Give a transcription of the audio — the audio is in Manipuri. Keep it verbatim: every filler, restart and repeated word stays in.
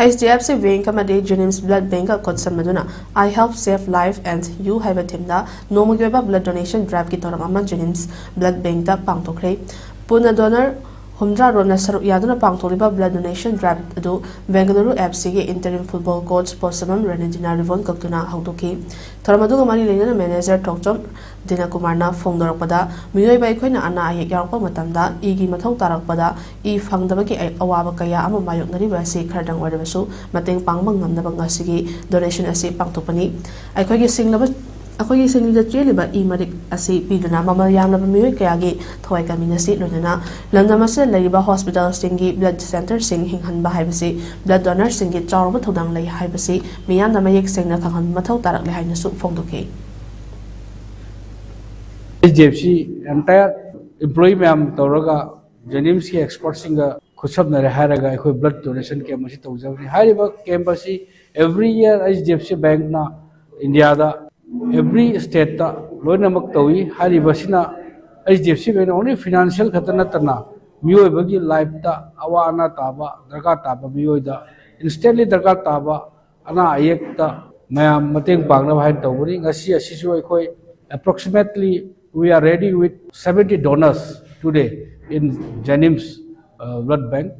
H D F C bank ꯑꯃꯗꯤ ꯖꯦꯅꯤꯝꯁ blood ꯕꯦꯡꯛꯀ ꯈꯨꯠꯁꯝꯅꯗꯨꯅ I help save life and you ꯍꯥꯏꯕ ꯊꯤꯝꯗ ꯅꯣꯡꯃꯒꯤ ꯑꯣꯏꯕ ꯕ꯭ꯂꯗ ꯗꯣꯅꯦꯁꯟ ꯗ꯭ꯔꯥꯏꯚꯀꯤ ꯊꯧꯔꯝ ꯑꯃ ꯖꯦꯅꯤꯝꯁ ꯕ꯭ꯂꯗ ꯕꯦꯡꯛꯇ ꯄꯥꯡꯊꯣꯛꯈ꯭ꯔꯦ꯫ ꯄꯨꯟꯅ ꯗꯣꯅꯔ ꯍꯨꯝꯗ꯭ꯔꯥ ꯔꯣꯝꯅ ꯁꯔꯨꯛ ꯌꯥꯗꯨꯅ ꯄꯥꯡꯊꯣꯛꯂꯤꯕ ꯕ꯭ꯂꯗ ꯗꯣꯅꯦꯁꯟ ꯗ꯭ꯔꯥꯏꯚ ꯑꯗꯨ ꯕꯦꯡꯒꯂꯨꯔꯨ ꯑꯦꯐ ꯁꯤꯒꯤ ꯏꯟꯇꯔꯤꯝ ꯐꯨꯠꯕꯣꯜ ꯀꯣꯆ ꯄꯣꯠꯁꯝꯕꯝ ꯔꯅꯤꯟꯗꯤꯅꯥ ꯔꯤꯕꯣꯟ ꯀꯛꯇꯨꯅ ꯍꯧꯗꯣꯛꯈꯤ꯫ ꯊꯧꯔꯝ ꯑꯗꯨꯒ ꯃꯔꯤ ꯂꯩꯅꯅ ꯃꯦꯅꯦꯖꯔ ꯊꯣꯛꯆꯣꯝ ꯗꯤꯅꯀꯨꯃꯥꯔꯅ ꯐꯣꯡꯗꯣꯔꯛꯄꯗ, ꯃꯤꯑꯣꯏꯕ ꯑꯩꯈꯣꯏꯅ ꯑꯅꯥ ꯑꯌꯦꯛ ꯌꯥꯎꯔꯛꯄ ꯃꯇꯝꯗ ꯏꯒꯤ ꯃꯊꯧ ꯇꯥꯔꯛꯄꯗ ꯏ ꯐꯪꯗꯕꯒꯤ ꯑ-, ꯑꯋꯥꯕ ꯀꯌꯥ ꯑꯃ ꯃꯥꯌꯣꯛꯅꯔꯤꯕ ꯑꯁꯤ ꯈꯔꯗꯪ ꯑꯣꯏꯔꯕꯁꯨ ꯃꯇꯦꯡ ꯄꯥꯡꯕ ꯉꯝꯅꯕ ꯉꯁꯤꯒꯤ ꯗꯣꯅꯦꯁꯟ ꯑꯁꯤ ꯄꯥꯡꯊꯣꯛꯄꯅꯤ꯫ ꯑꯩꯈꯣꯏꯒꯤ ꯁꯤꯡꯂꯕ, ꯑꯩꯈꯣꯏꯒꯤ ꯁꯤꯡꯂꯤꯗ ꯆꯦꯜꯂꯤꯕ ꯏ ꯃꯔꯤꯛ ꯑꯁꯤ ꯄꯤꯗꯨꯅ ꯃꯃꯜ ꯌꯥꯝꯂꯕ ꯃꯤꯑꯣꯏ ꯀꯌꯥꯒꯤ ꯊꯋꯥꯏ ꯀꯥꯃꯤꯟꯅꯁꯤ, ꯂꯣꯏꯅꯅ ꯂꯝꯗꯝ ꯑꯁꯤꯗ ꯂꯩꯔꯤꯕ ꯍꯣꯁꯄꯤꯇꯥꯜꯁꯤꯡꯒꯤ ꯕ꯭ꯂꯗ ꯁꯦꯟꯇꯔꯁꯤꯡ ꯍꯤꯡꯍꯟꯕ ꯍꯥꯏꯕꯁꯤ ꯕ꯭ꯂꯗ ꯗꯣꯅꯔꯁꯤꯡꯒꯤ ꯆꯥꯎꯔꯕ ꯊꯧꯗꯥꯡ ꯂꯩ ꯍꯥꯏꯕꯁꯤ ꯃꯤꯌꯥꯝꯅ ꯃꯌꯦꯛ ꯁꯦꯡꯅ ꯈꯪꯍꯟꯕ ꯃꯊꯧ ꯇꯥꯔꯛꯂꯦ ꯍꯥꯏꯅꯁꯨ ꯐꯣꯡꯗꯣꯛꯈꯤ꯫ ꯑꯩꯆ ꯗꯤ ꯑꯦꯐ ꯁꯤ ꯑꯦꯟꯇꯥꯌꯔ ꯏꯝꯄ꯭ꯂꯣꯌꯤ ꯃꯌꯥꯝ ꯇꯧꯔꯒ ꯖꯦꯅꯤꯝꯁꯀꯤ ꯑꯦꯛꯁꯄꯔꯠꯁꯤꯡꯒ ꯈꯨꯠꯁꯝꯅꯔꯦ ꯍꯥꯏꯔꯒ ꯑꯩꯈꯣꯏ ꯕ꯭ꯂꯗ ꯗꯣꯅꯦꯁꯟ ꯀꯦꯝ ꯑꯁꯤ ꯇꯧꯖꯕꯅꯤ꯫ ꯍꯥꯏꯔꯤꯕ ꯀꯦꯝ ꯑꯁꯤ every year H D F C ꯕꯦꯡꯛꯅ ꯏꯟꯗꯤꯌꯥꯗ ꯑꯦꯕ꯭ꯔꯤ ꯁ꯭ꯇꯦꯠꯇ ꯂꯣꯏꯅꯃꯛ ꯇꯧꯏ꯫ ꯍꯥꯏꯔꯤꯕꯁꯤꯅ H D F C ꯕꯦꯡꯛꯅ only financial ꯈꯛꯇ ꯅꯠꯇꯅ ꯃꯤꯑꯣꯏꯕꯒꯤ ꯂꯥꯏꯐꯇ ꯑꯋꯥ ꯑꯅꯥ ꯇꯥꯕ, ꯗꯔꯀꯥꯔ ꯇꯥꯕ ꯃꯤꯑꯣꯏꯗ ꯏꯟꯁꯇꯦꯟꯂꯤ ꯗꯔꯀꯥꯔ ꯇꯥꯕ ꯑꯅꯥ ꯑꯌꯦꯛꯇ ꯃꯌꯥꯝ ꯃꯇꯦꯡ ꯄꯥꯡꯅꯕ ꯍꯥꯏꯅ ꯇꯧꯕꯅꯤ꯫ ꯉꯁꯤ ꯑꯁꯤꯁꯨ ꯑꯩꯈꯣꯏ approximately we are ready with seventy donors today in Jennings, uh, blood bank.